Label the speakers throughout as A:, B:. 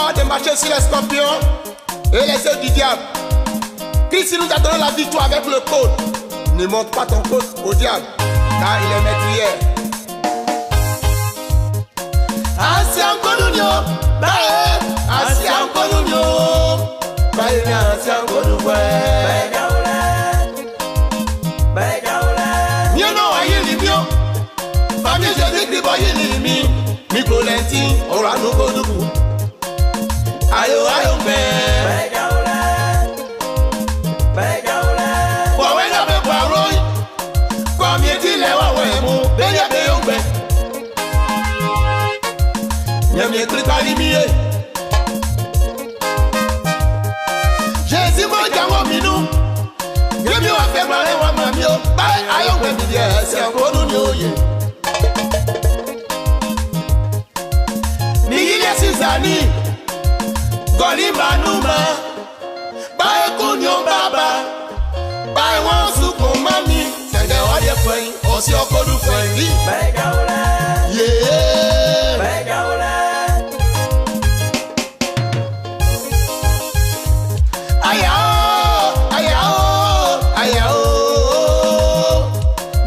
A: pouvoir de marcher sur les scorpions et les œufs du diable. Christ nous a donné la victoire avec le code. Ne montre pas ton code au diable, car il est meurtrier. Asiankonunyo, bae, asiankonunyo, bae ni asiankonufwe. Mio no ayili mio, famille Jésus-Christ boyili mi, mi kolenti oranu koduku. Ayo ayo mbe. Wọ̀wé náà bẹ pàrọ̀ yìí, kọ́mi etí lẹ̀ wọ̀wẹ̀ mú, bẹ́ẹ̀ bẹ́ẹ̀ yóò gbẹ. Nyẹ̀mí kíríkálí mi yé. Jésù mọ̀ jáwọ́ mi nú. Nyẹ̀mí wà fẹ́ gbọ́n lẹ́wọ̀n mọ̀ mi ó. Báyìí ayọ̀gbẹ́ mi di ẹ̀sẹ̀ kónú ni ó yẹ. Mi yí lé sísá ní, gọ̀lí mànú mọ́. Báyìí kú ni ó bàbá. Báyìí wọ́n sunkún mọ́ mi. Sẹ̀gẹ̀ wọ́n dé fún yín, ọ̀sẹ̀ ọkọ̀ dùn fún yín. Yeah. Aya o, aya o, aya o.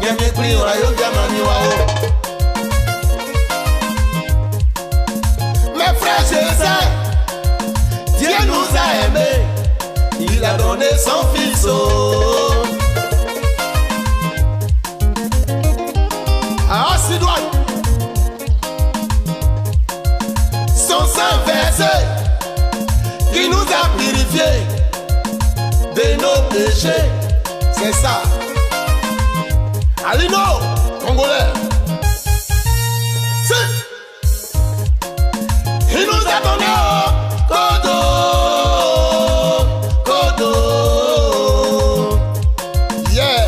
A: Nyẹ̀mí pín ọ̀rọ̀ yóò jẹ́ màmí wa o. Mes frères, je sais, Dieu nous a aimés, il a donné son fils. Oh. Ah, Sidoine, son sang versé, qui nous a purifiés de nos péchés. C'est ça. Alino, Congolais. Si. Il nous a donné oh, Kodo, Kodo. Yeah.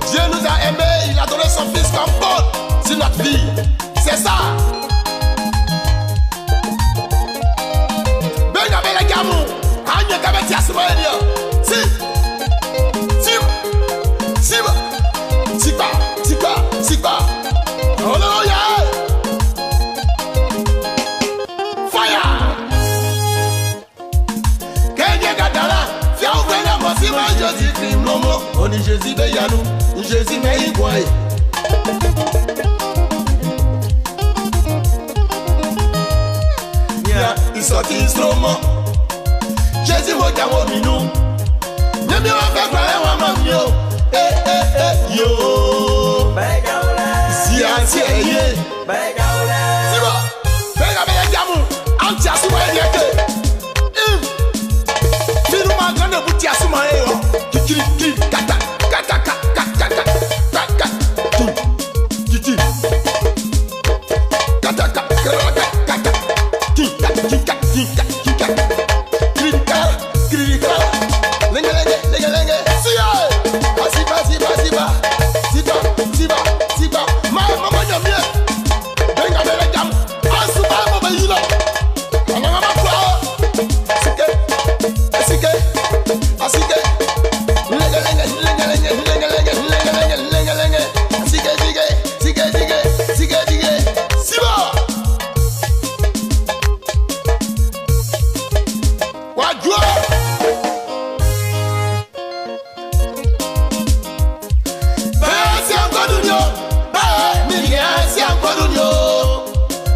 A: Dieu nous a aimés, il a donné son fils comme code sur notre vie. C'est ça. Benga bele gamu, anya kabe tia sumaenia. Si. Si. Si. Sipa, sipa, sipa. Hallelujah. Fire. Kenye gadala, fia ouvre la mosi ma Jésus Christ momo. Oni Jésus be yanu, Jésus me igwaye. Nya isoti instrument. Jésus mo jawo minu. Nyemi wa fe gbale wa ma mi o. Eh eh eh yo. Si ansi eye. Sibo. Benga bele jamu. Anti asuma ye ke. Im. Finu ma grande buti asuma ye yo. Kikiri kiri kata kata kata kata kata tu. Kiki. Kata kata kata kata. Ki kata ki kata ki kata ki kata. Kiri kara kiri kara. Lenge lenge lenge lenge. Siya. Asiba siba siba. Siba siba siba. Ma mama nyamie. Benga bele jam. Asuba mo be yilo. Mama mama kwa. Sike. Sike. Asike. Lenge lenge lenge lenge lenge lenge lenge lenge lenge lenge. Sike sike sike sike sike sike. Siba. Wajua. Bẹ́ẹ̀ sí àǹkọ́dún ni ó, bẹ́ẹ̀ mi kì í sí àǹkọ́dún ni ó,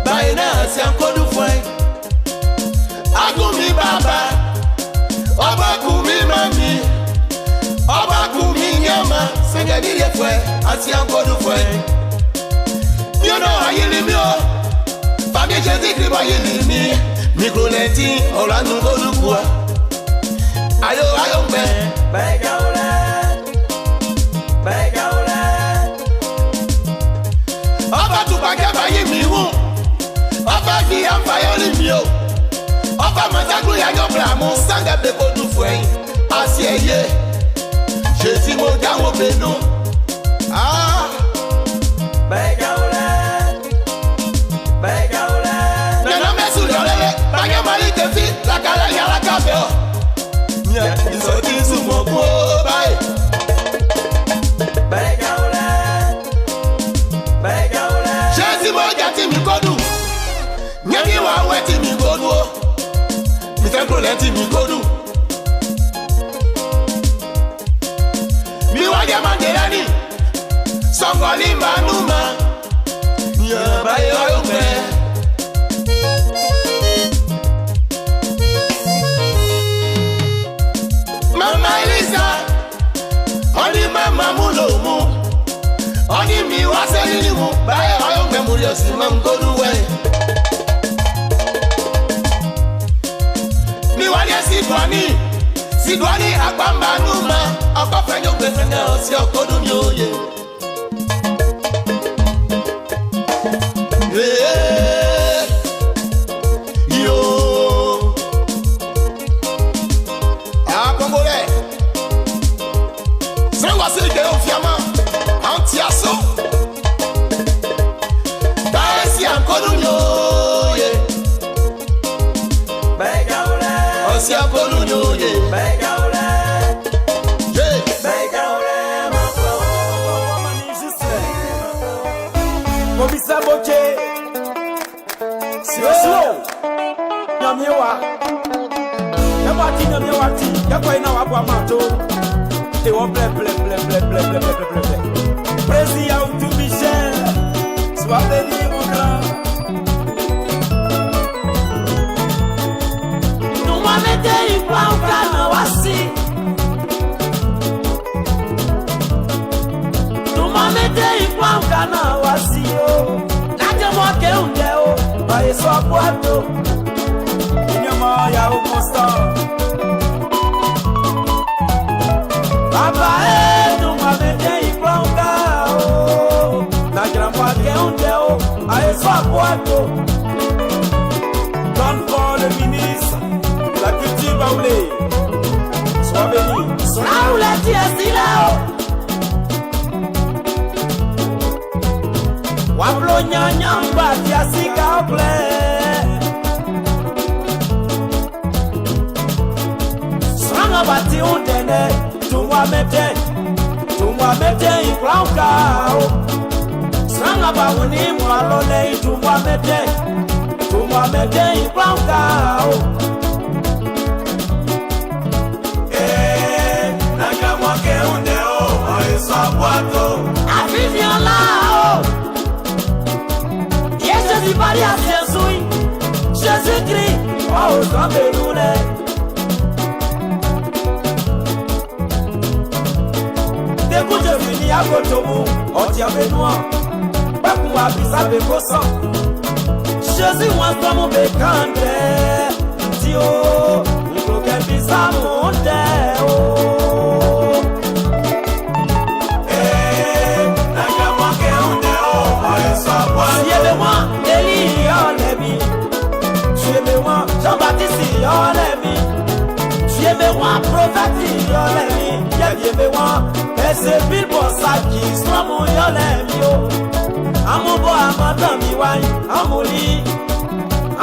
A: báyìí náà sí àǹkọ́dún fún ẹ. Agún mi bàbá, ọba kù mí màmí, ọba kù mí nyàmá, sẹ́gẹ̀ nílé fún ẹ, àti àǹkọ́dún fún ẹ. Mi ò náà ayé lè mi ó, fàmí ṣe sí kìrìbọ̀ ayé lè mi, mi kò lè tí ọ̀rọ̀ àánú olùkọ́. Ayọ̀ ayọ̀ ń bẹ. Ọba tupa kẹfà yìí mi hù ọba fi àǹfààní rí mi o ọba mọ̀sákùn yàjọ bìràmù sàǹgà bẹ́ẹ̀ kó dùn fún ẹ̀yìn àti ẹ̀yẹ ṣèṣì mo jáwọ́ bẹ̀nu. Ah. Nana mẹ́sùn lọ́lẹ́lẹ́ bàgẹ́ màlí tẹ̀fí làkàlà yàrá kàfẹ́ ọ̀. Nyà ìsọ̀tí sùnmọ̀ kú ó báyìí. Ṣé tí mo jà tí mi kọ́ dùn? klo lɛ ti mi kodu. Mi wa diamante lani, sɔngɔli manuma, nyaba yɔrɔ mɛ. Mama Elisa, ɔni mama mu lomu, ɔni mi wa seli mu, báyọ̀ ọyọ́ mẹ́múrí ọ̀sìn máa ń gbódú wẹ̀. Mi wá ní Sidwani, Sidwani agbambanuma, ọkọ fẹ́yọ̀ gbèsè náà sí ọkọ́dún mi òye. Yo. Ah, Congolais. Sẹ́wọ̀n sí ìkẹyọ̀ fìamá, à ń tí a so. Báyìí àǹkọ́dún mi òye. Ọ̀sẹ̀ àǹkọ́dún mi òye. Yeah.
B: Mobisa boche Sio Nyamiewa Yabati nyamiewa ti Yakwa ina wabu amato Ewo ble ble ble ble ble ble ble ble ble Président Yaoutou Michel Sois béni mon grand.
C: Numamete ikwa ukana wasi. Numamete ikwa ukana wasi o. Lájọmọ kéwùndẹ o,
B: Baye so abuato Inyama Yahoo Constant. Baba e numamete ikwa uka o. Najramwa keunde o Aye so abuato Don Paul le ministre de la culture baoulé. Sois béni.
C: Sùráwùlẹ̀ tiẹ̀ sílẹ̀ o.
B: Wablo nyanyamba tiasika ople. Sranga bati undene tumwa mete tumwa mete iklauka o. Sranga bawuni mwalole tumwa mete tumwa mete iklauka o.
D: Eh, nakamwake unde o, oyeso abwato.
C: Àfihàn ńlá o. Yé Jésus parí àti Jésù yìí. Jésus Christ,
B: Wa o sambelule. Dekuje fini akotomu ọtí abenua. Gbẹ́kun abisa beko sàn. Jésus wọn sọmú bẹ kàn dẹ́. Ntí o, nkùkẹ́ bisa mú dẹ́ o.
D: Eh, nakamwake unde o, oyeso abwato.
B: Siebe wọn, Eli yọlẹ̀ mi. Siebe wọn, Jean-Baptiste yọlẹ̀ mi. Siebe wọn, Prophète yọlẹ̀ mi. Yẹ́biebe wọn, ẹsẹ̀ Bílbọ̀ Saki Sọ́mu yọlẹ̀ mi o. Amúbọ̀ àmọ́tàn mi wáyé, amúlí,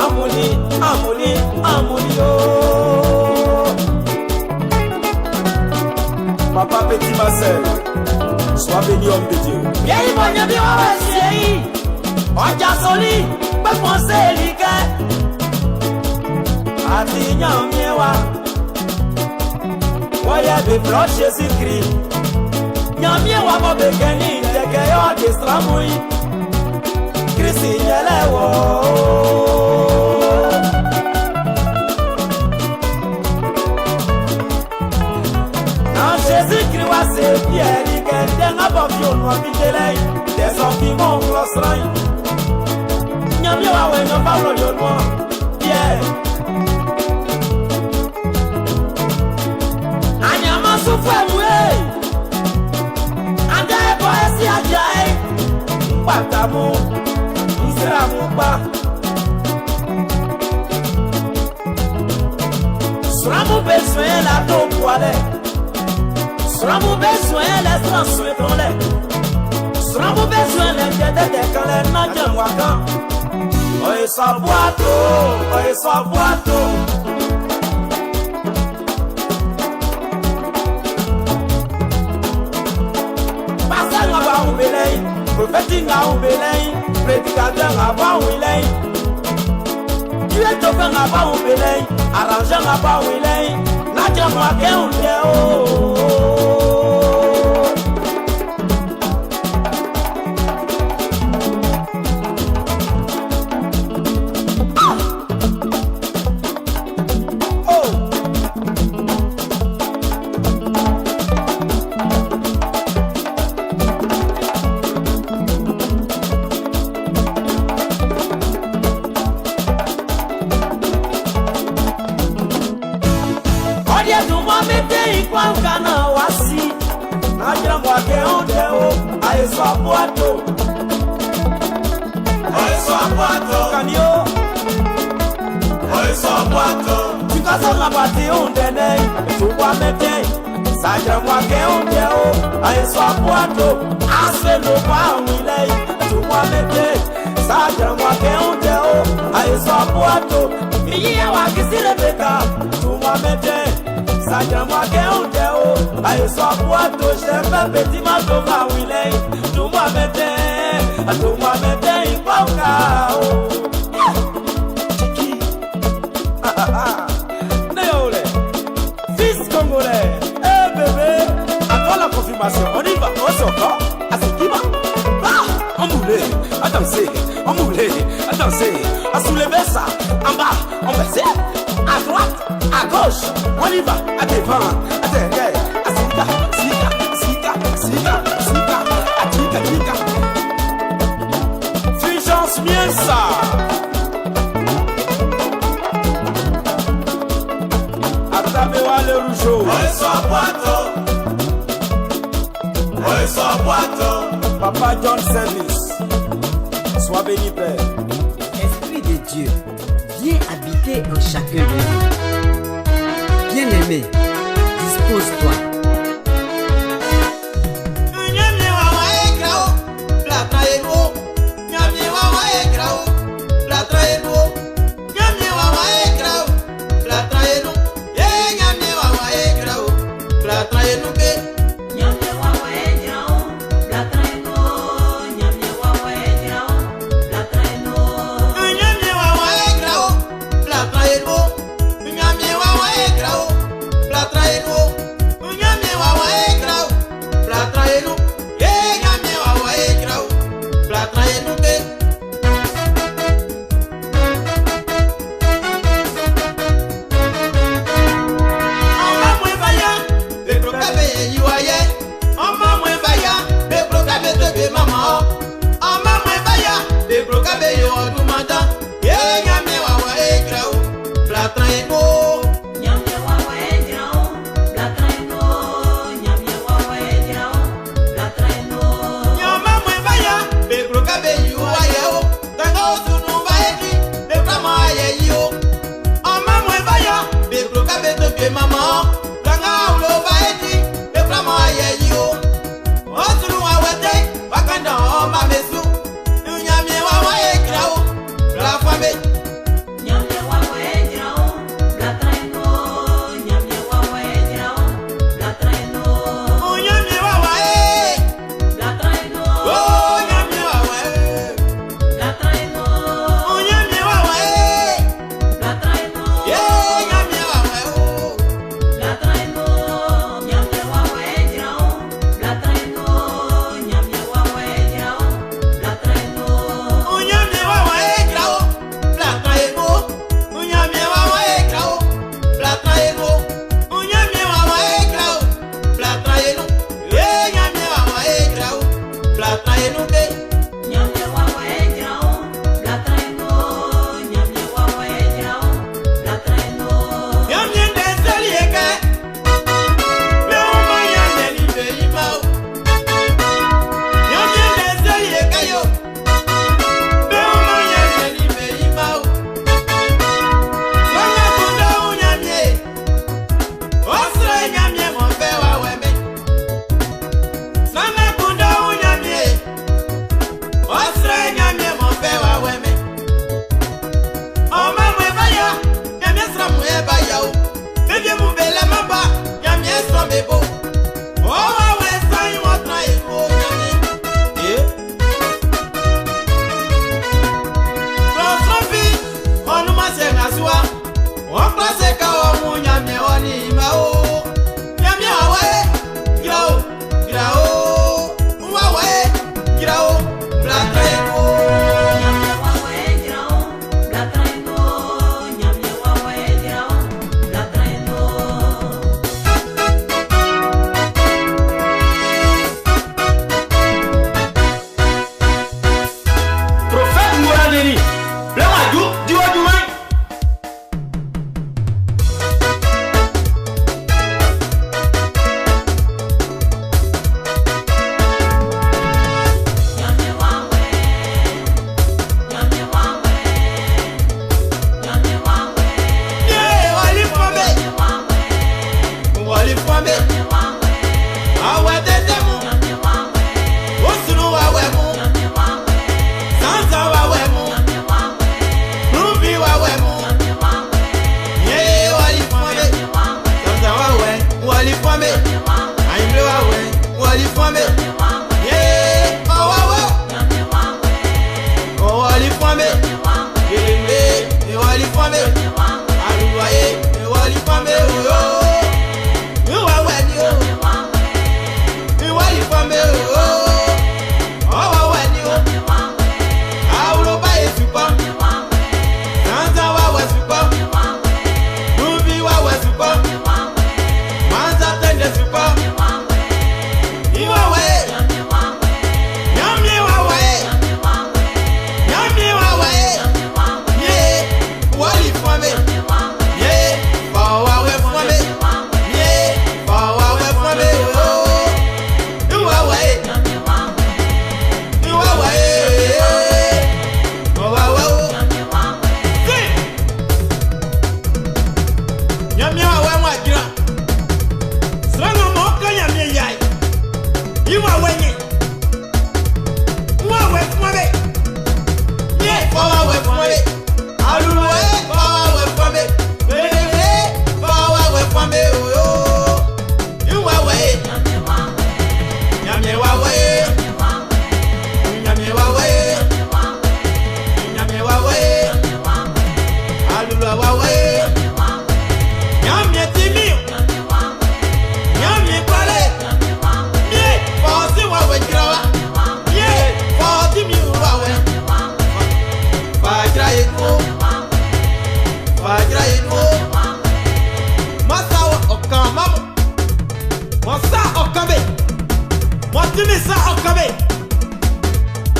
B: amúlí, amúlí, amúlí o.
E: Papa Petit Marcel, sois béni homme de Dieu.
C: Yé ìbọn yẹn bí wọ́n wẹ̀ sí èyí.
B: Ọjà sọlí pẹ́pọ́n sẹ́ẹ̀lì kẹ́. Àti yàn mí wá. Wọ́n yẹ bèbè ṣe sí kiri. Yàn mí wá bọ̀ bèkẹ́ ní ìtẹ̀kẹ́ yọ̀ dé sàmú yìí. Kristi yẹlẹ̀ wọ̀ ó. Nan Jésus-Christ wá ṣe bí ẹ̀rí kẹ́. Dẹ́ngà bọ̀ fi ònà fi délẹ̀ yìí. Tẹ̀sán fi mọ́ òun lọ sọ́rọ̀ yìí. Yàn mí wá wẹ̀ yàn bá wọ̀ yọ̀ nù ọ́. Yeah.
C: Ànyàmọ́ sún fún ẹ̀mú ẹ̀. Adé ẹ̀bọ̀ ẹ̀ sí àjà ẹ̀.
B: Pàtàmù nsiramu pa. Sùrámù bẹ sùn yẹn la tó bu alẹ. Sùrámù bẹ sùn yẹn lẹ sàn sùn tán lẹ. Sùrámù bẹ sùn yẹn lẹ jẹ tẹtẹ kan lẹ nájà wà kan. Ọ̀yẹ̀sọ̀ buato, ọ̀yẹ̀sọ̀ buato. Pásítọ̀ ń bá wù mí lẹ́yìn, prọfẹ̀tì ń wù mí lẹ́yìn, pẹ̀tìkàtà ń bá wù mí lẹ́yìn. Tu es tofe nga ba ou belay, arrange nga ba ou ilay, na moi ke unde o. Oh. Ọdẹ tún mọ mété ikú àǹkà náà wá sí. Nàìjíríà mọ̀ akẹ́hùn dẹ̀ o, àìsàn àbúrò.
D: Oiso boato,
B: Kàní o,
D: oiso boato,
B: tukasọ̀ ńlá ń dẹ̀nẹ́, ètò wa mété. Sàjẹ̀ mọ̀ akẹ́hùn dẹ̀ o, àìsàn àbúrò. Àṣẹ ló bá àwọn ilẹ̀ ètò wa mété. Sàjẹ̀ mọ̀ akẹ́hùn dẹ̀ o, àìsàn àbúrò. Ìyíyàwó àkísí Rebecca, tó wà mété. Sàjẹ̀mọ́ akẹ́hùn-dẹ́ o, àìsàn àbúrò ṣe fẹ́ bẹ́tí má tó bá wí lẹ́yìn. Tùmọ̀ mẹ́tẹ́, àtùmọ̀ mẹ́tẹ́ ìpá òkà o. Chiki, Néolé, fils congolais, eh bébé, à toi la confirmation, on y va, on s'entend, à ce qui va. Ah, on moulait, à danser, on moulait, à danser, à soulever ça, en bas, on baissait, à droite, à gauche, on y va, à devant, à derrière, à sika, sika, sika, sika, sika, à tika, tika. Fulgence Miensa. Atamewa le rougeau.
D: oiso boato, oiso boato,
E: Papa John Service. Sois béni, Père.
F: Esprit de Dieu, viens habiter en chacun de nous. Bien-aimé, dispose-toi.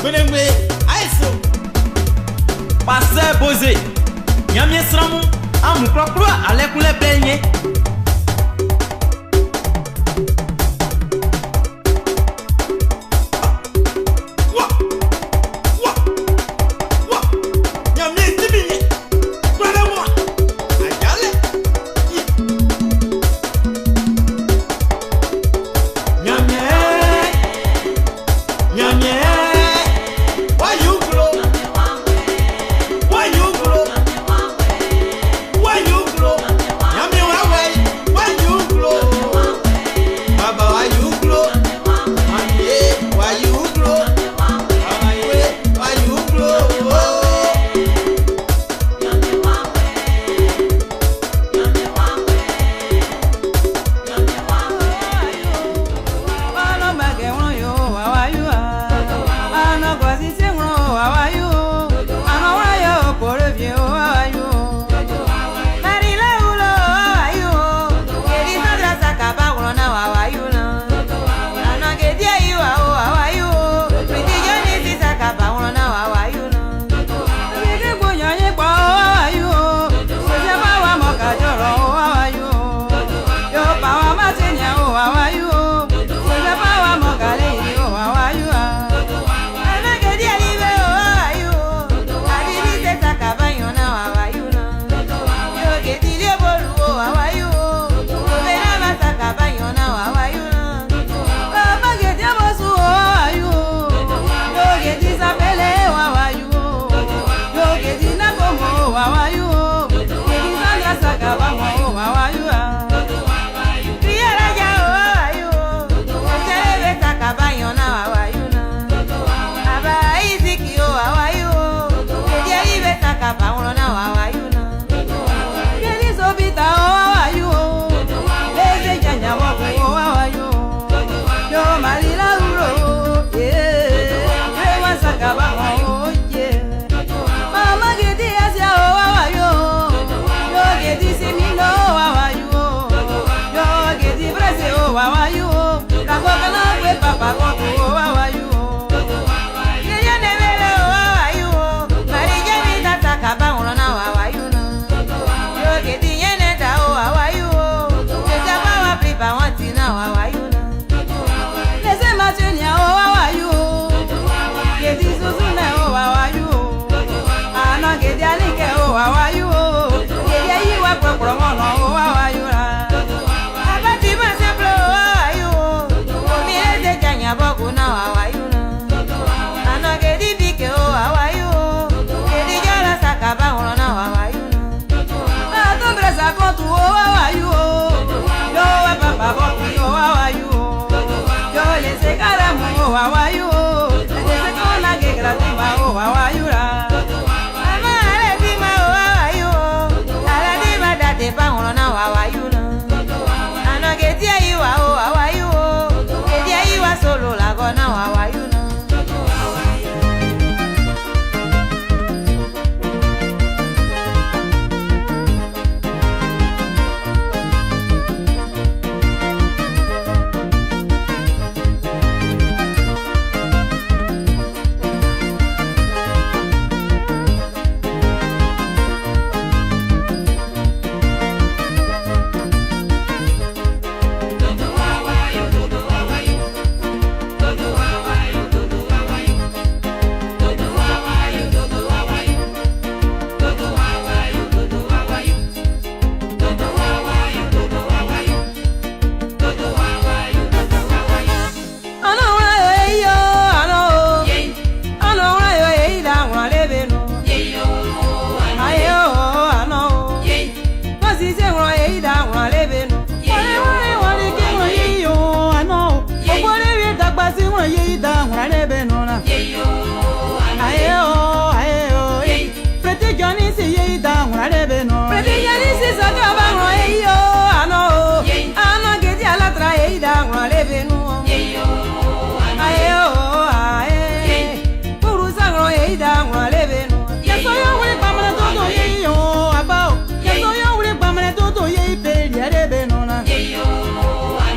B: Gbenegbe ayeso.
G: Pasteur Bosé, Nyamie sramu, amuklɔklɔ alɛkulɛ bɛ nye.
B: Wa wa wa. Nyamie timi nye. Kplɔlɛ wa. Adzalɛ. Yi. Nyamie. Nyamie. Wayuglo. Wayuglo. Wayuglo. Nyamie wa wɛ. Wayuglo. Baba wayuglo. Mamie wayuglo. Mama ye wayuglo.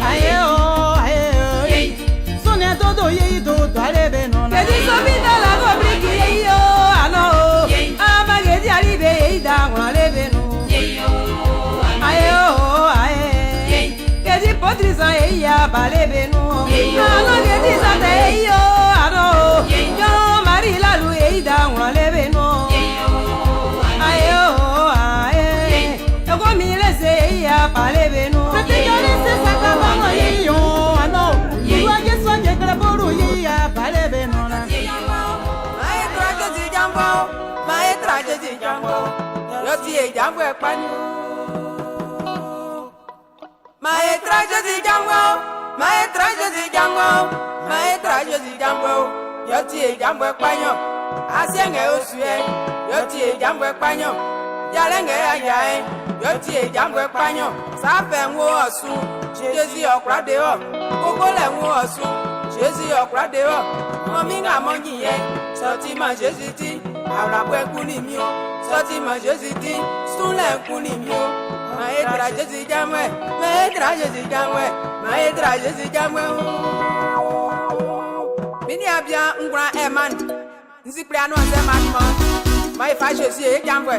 C: Aye o, aye o, sonia todo ye do do arebe no na.
H: Kedi sobita la. Balebenu. Alọ́ lè ti sàtẹ̀ èyí o, àná o. Yọ Mari lalu èyí dá wọn lébenu. Ayé o, ayé. Ẹ̀kọ́ mi lè ṣe èyí ya balebenu.
C: Àtijọ́rí ṣe sàkàbọ̀mọ̀ yìí o, àná o. Ìlú ajé sọ̀jẹ̀ gbẹ̀rẹ̀ yìí ya balebenu la.
B: Maître Jésus Django, Maître Jésus Django, yo ti e Django ekpanyu. Maître Jésus Django, Maître Jésus Django, Maître Jésus Django, yo ti e Django ekpanyu. Asienge osue, yo ti e Django ekpanyu. Yalenge aya e, yo ti e Django ekpanyu. Sáfẹ̀ ń wo Ọ̀ṣun, Jésus ọ̀kúrá de ọ̀. Kókó lẹ̀ ń wo Ọ̀ṣun, Jésus ọ̀kúrá de ọ̀. Mọ mi ń àmọ́ yìnyẹn, sọtí ma Jésus ti, àràbọ̀ ẹkú ni mi o. Sọtí ma Jésus ti, súnlẹ̀ ẹkú ni mi o. Maître Jésus Django, Maître Jésus Django, Maître Jésus Django. Mini abia ngura eman, nzikpere anu ɔsɛ man mɔ, ma ifa Jésus ye Django.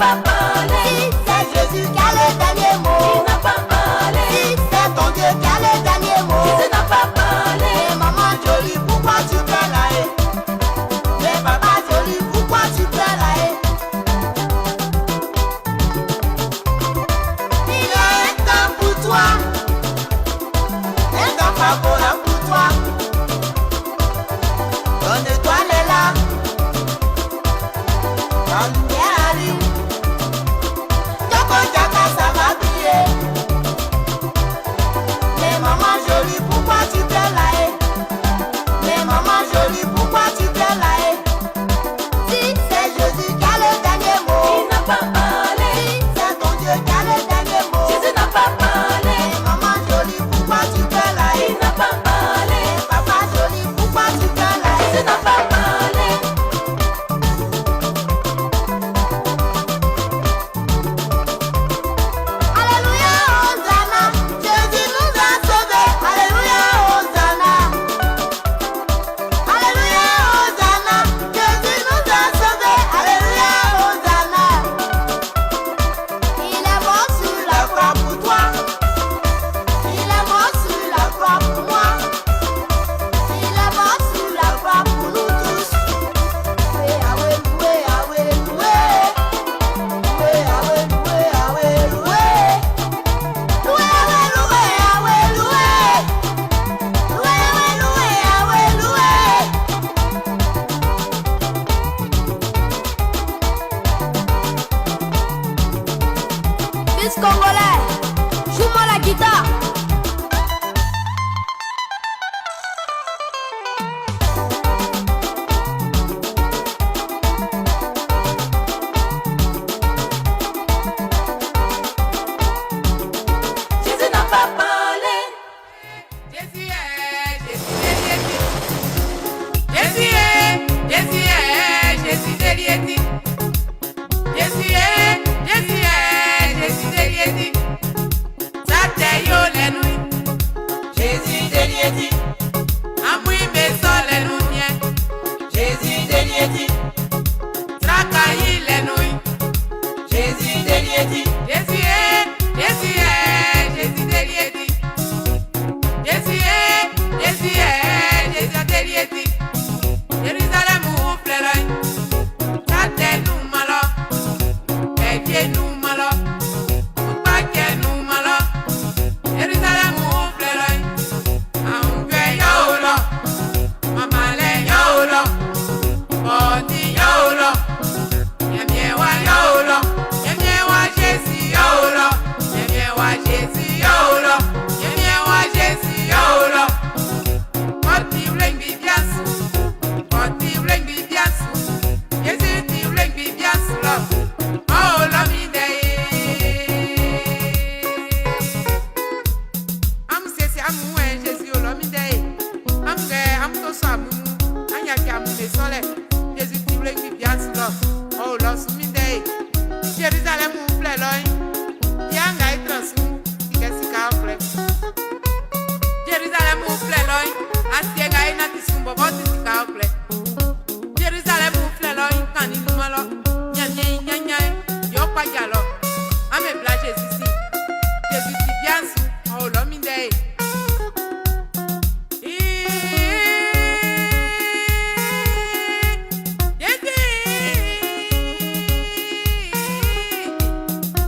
I: pas parlé.
A: Si c'est Jésus qui a le dernier mot.
I: Il n'a pas parlé.
A: Si c'est ton Dieu qui a le dernier mot.
I: Jésus n'a pas parlé.
A: Et maman jolie, pourquoi tu pleures là? Eh? Et papa joli, pourquoi tu pleures là? Eh? Il y a un temps pour toi, un temps favorable pour toi. Ton étoile est là, ta lumière arrive. Tchoko tchaka, ça va briller. Mais maman jolie, pourquoi tu pleures là? Eh? Mais maman jolie, pourquoi tu pleures là? Eh? Si c'est Jésus qui a le dernier mot.
I: Il n'a pas parlé.
A: Si c'est ton Dieu qui a le dernier mot.
I: Jésus n'a pas parlé.
A: Mais maman jolie, pourquoi tu pleures là?
I: Il n'a pas parlé.
A: Papa joli, pourquoi tu pleures là?
I: Jésus n'a pas parlé.
A: Alléluia, Hosanna, Jésus nous a sauvés. Alléluia, Hosanna. Alléluia, Hosanna, Jésus nous a sauvés. Alléluia, Hosanna. Il est mort sur la croix pour toi. Il est mort sur la croix pour moi. Il est mort sur la croix pour nous tous. Loué, ah ouais, loué, ah ouais, loué. Loué, ah ouais, loué, ah ouais, loué. Loué, ah ouais, loué, ah ouais, loué. Loué, ah ouais, loué, ah ouais, loué.
I: Fils congolais, joue-moi la guitare. Jésus n'a pas parlé.
J: Jésus est, Jésus est, Jésus est, Jésus est, Jésus est, Jésus est, Jésus est, Jésus est, Jésus. Sate yo lẹ́nu,
B: Jésus déliéti,
J: amú ìmẹ̀ sọ lẹ́nu yẹn,
B: Jésus déliéti,
J: traka yìí lẹ́nu.
B: Jésus déliéti,
J: Jésus est, Jésus est, Jésus déliéti. Jésus est, Jésus est, Jésus déliéti. Jérusalem flɛlɛ, sate nu malɔ, ẹ̀jẹ̀ nu malɔ, tukpàjẹ́ nu malɔ. Jérusalem flɛlɛ, àwùjọ yóò lọ, màmá lẹ yóò lọ, bọ̀dí yóò lọ. Yẹmiẹ wa yóò lọ, yẹmiẹ wa Jésù yóò lọ, yẹmiẹ wa Jésù yóò lọ, yẹmiẹ wa Jésù yóò lọ. Kọ́tì wúlẹ̀ngbì bíàsù, kọ́tì wúlẹ̀ngbì bíàsù, Jésù ti wúlẹ̀ngbì bíàsù lọ, ọ̀ lọ mi dẹ̀ yé. Amu sese amu wẹ̀ Jésù ò lọ mi dẹ̀ yé. Amu kẹ amu tó sọ amu nu, anyake amu lè sọlẹ̀, Jésù ti wúlẹ̀ngbì bíàsù lọ, ọ̀ lọ sùn mi dẹ̀ yé. Jerusalem filɛ lɔyi, yanga yi trɔ sun sikasika filɛ. Jerusalem filɛ lɔyi, asiɛga yi nati sun bɔbɔ ti sika filɛ. Jerusalem filɛ lɔyi kani numɔ lɔ, nyamie yi nyanya yi, yɔ kpadza lɔ. Ame bla Jesu si, Jesu ti bia sun, ɔ lɔ mi dɛ ye.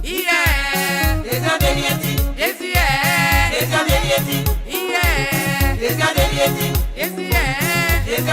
J: Yeah.
B: Jésus déliéti,
J: Jésus est,
B: Jésus déliéti,
J: yeah.
B: Jésus déliéti,
J: Jésus est,
B: Jésus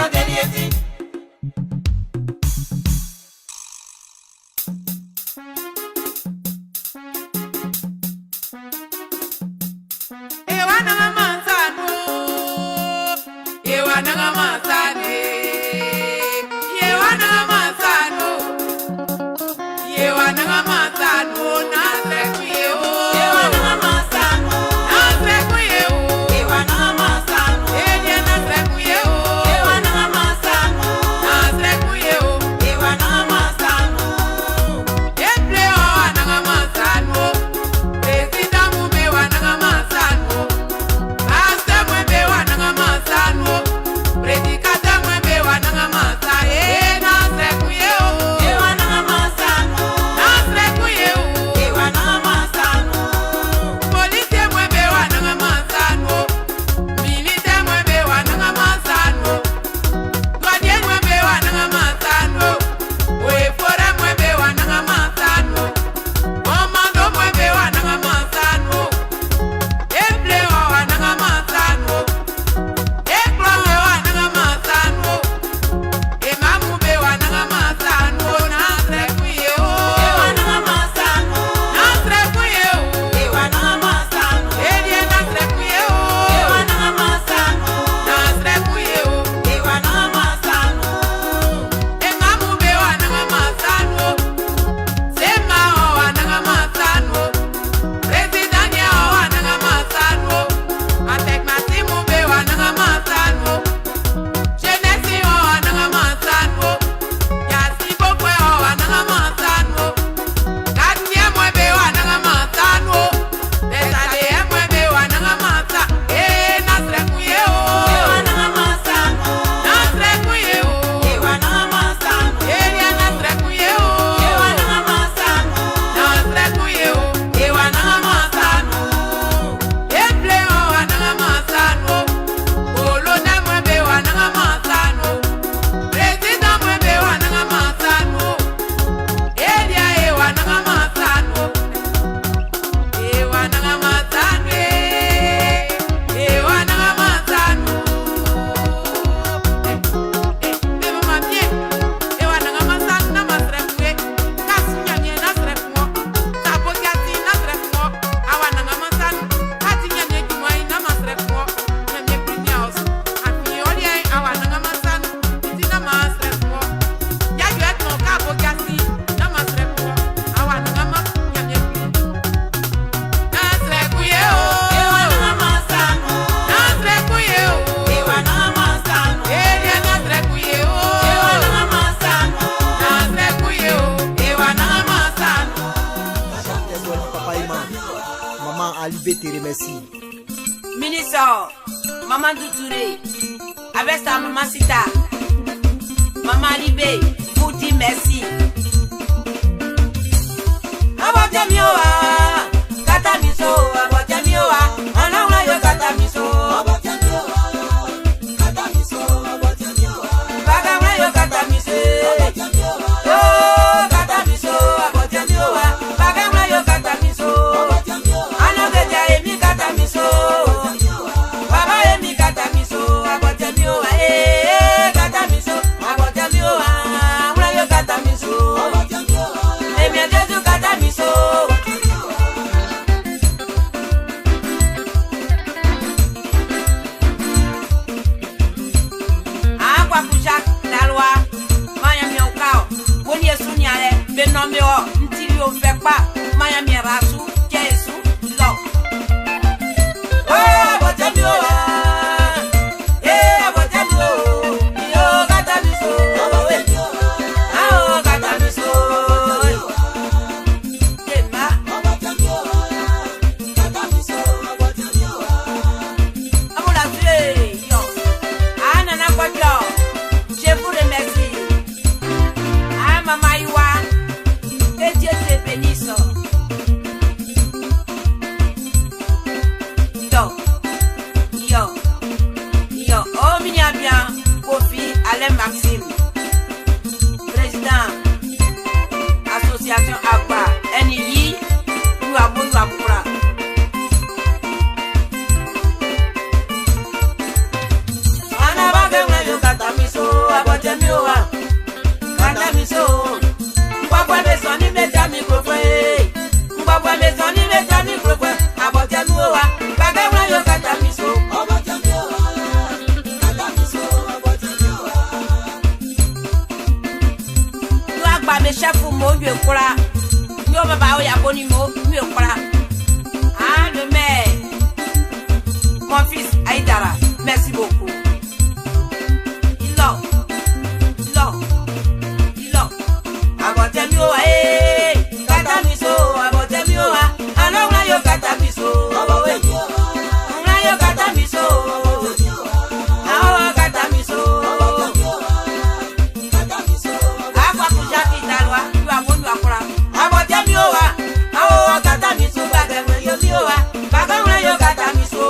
F: JV te remercie.
J: Ministre Mamadou Touré, avec sa maman Sita, Maman Libé, vous dit merci. Je vous remercie. Ah, Maman Iwa, que Dieu te bénisse. Yo, yo, yo, oh, minya bien, Kofi Alain Maxime, président, association Agba, NI, Yuabo Yuabura. Ah, le maire, mon fils Aïdara, merci beaucoup. Ilo, ilo, ilo. Abọ̀tẹ́mi ó wá ee, kátà mi so, abọ̀tẹ́mi ó wá, alọ́wọ́n ayọ̀ kátà mi so. Ńlá yóò kátà mi so, àwọn kátà mi so. Akwakuja kìtàlùwà, yóò àbójú àkúrà. Abọ̀tẹ́mi ó wá, àwọn kátà mi so, gbàgẹ̀wẹ̀ yóò mi ó wá, gbàgẹ̀wẹ̀ yóò kátà mi so.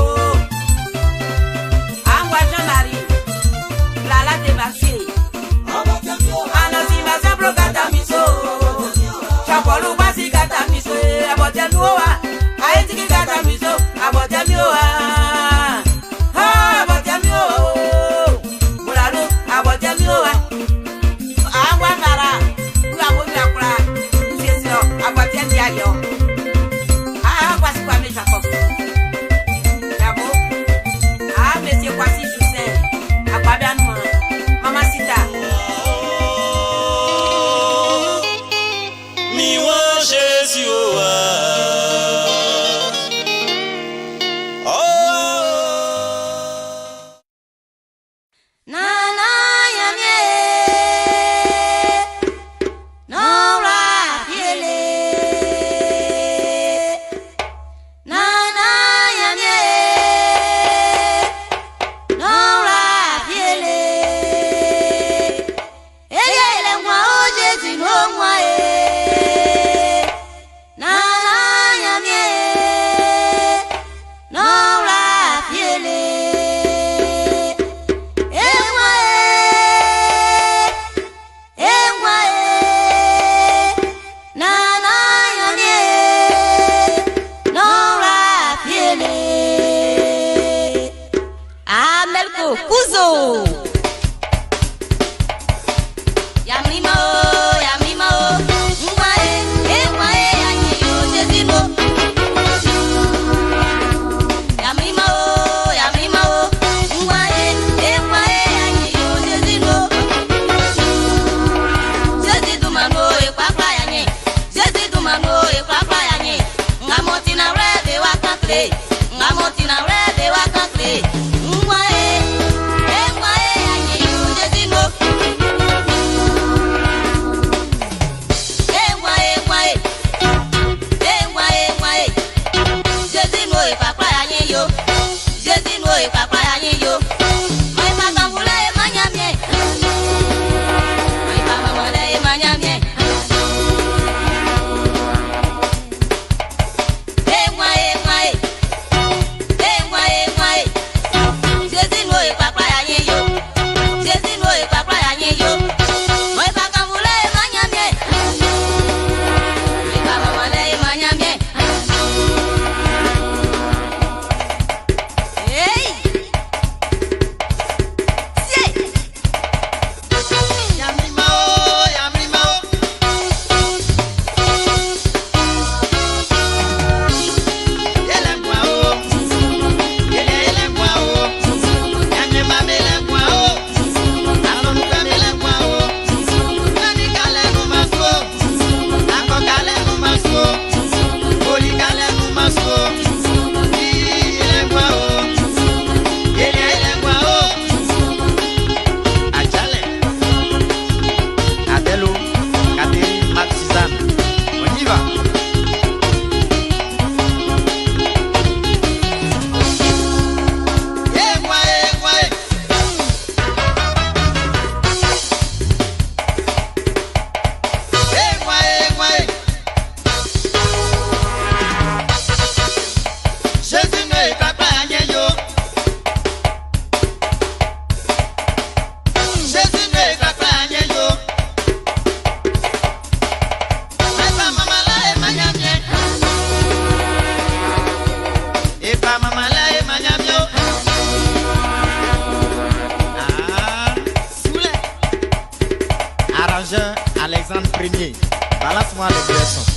G: Arrangeur Alexandre Premier. Balance-moi le meilleur son.